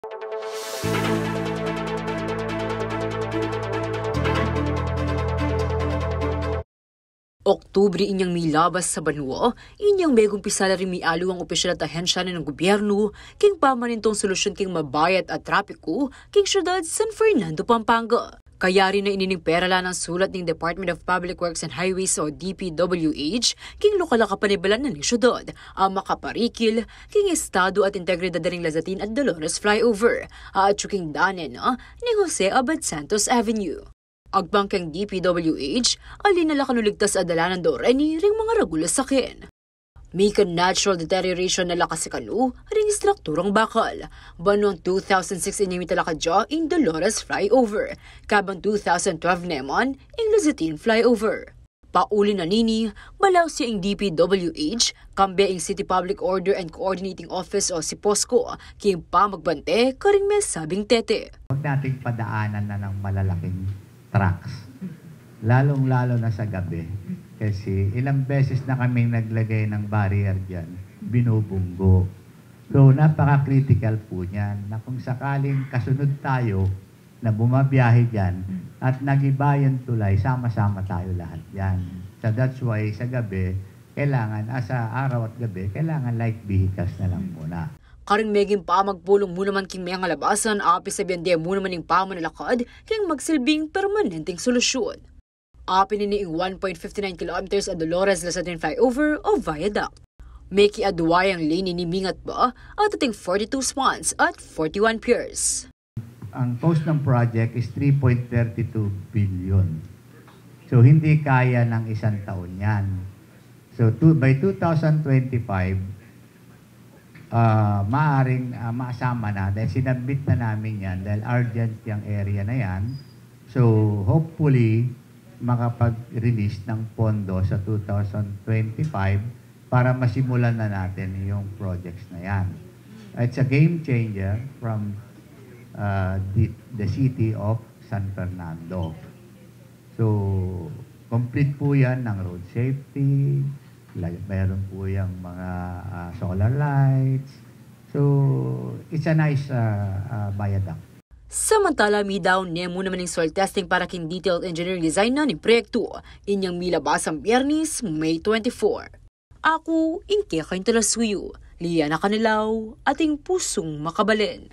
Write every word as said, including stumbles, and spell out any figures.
Oktubre inyang milabas sa banua, inyang megumpisa la ring mialiwang opisyal at ahensya na ning gubyernu king pamanintung solusyun king mabayat a trapiku king syudad San Fernando, Pampanga. Kayari na ini ning perala nang sulat ning Department of Public Works and Highways o D P W H king lokal a kapanibalan na ning syudad a makaparikil king estadu at integridad da ring Lazatin at Dolores flyover a atyu king danen na ning Jose Abad Santos Avenue. Agpang keng D P W H, ali na la kanu ligtas a dalanan do reni ring mangaragul a saken. Mika natural deterioration na la kasi kanu ring istrukturang bakal. Banuang two thousand six inyang mitalakad ya ing Dolores flyover, kabang two thousand twelve naman ing Lazatin flyover. Pauli na nini, balaus ya ing D P W H, kambe ing City Public Order and Coordinating Office o CPOSCO, king pamagbante karing mesabing tete. Huwag nating padaanan na ng malalaking trucks, lalong-lalo na sa gabi. Kasi ilang beses na kaming naglagay ng barrier diyan, binubunggo. So, napaka-critical po niyan na kung sakaling kasunod tayo na bumabiyahe diyan at nagiba yang tulay, sama-sama tayo lahat diyan. So, that's why sa gabi, kailangan, ah, sa araw at gabi, kailangan light vehicles na lang muna. Karing meging pamagpulung mu naman king mengalabasan, apisabian de mu naman ing pamanalakad king magsilbing permanenteng solusyun. Apin ini ing one point fifty nine kilometers a Dolores Lazatin flyover o viaduct. Meki adwa yang lini ini mingat ba at ating forty-two spans at forty-one piers. Ang cost ng project is three point thirty two billion. So, hindi kaya ng isang taon yan. So, two, by two thousand twenty-five, ah, maaring, ah, masama na dahil sinabmit na namin yan dahil urgent yung area na yan. So, hopefully, makapag-release ng pondo sa two thousand twenty-five para masimulan na natin yung projects na yan. It's a game changer from, uh, the, the city of San Fernando. So, complete po yan ng road safety, la-, meron po yung mga, uh, solar lights. So, it's a nice, uh, uh, viaduct. Samantala, midaun ne mu naman ing soil testing para king detailed engineering design na ning proyektu inyang milabasang Biyernes, May twenty-four. Aku ing kekayung talasuyu, Liana Canelao, ating pusung makabalen.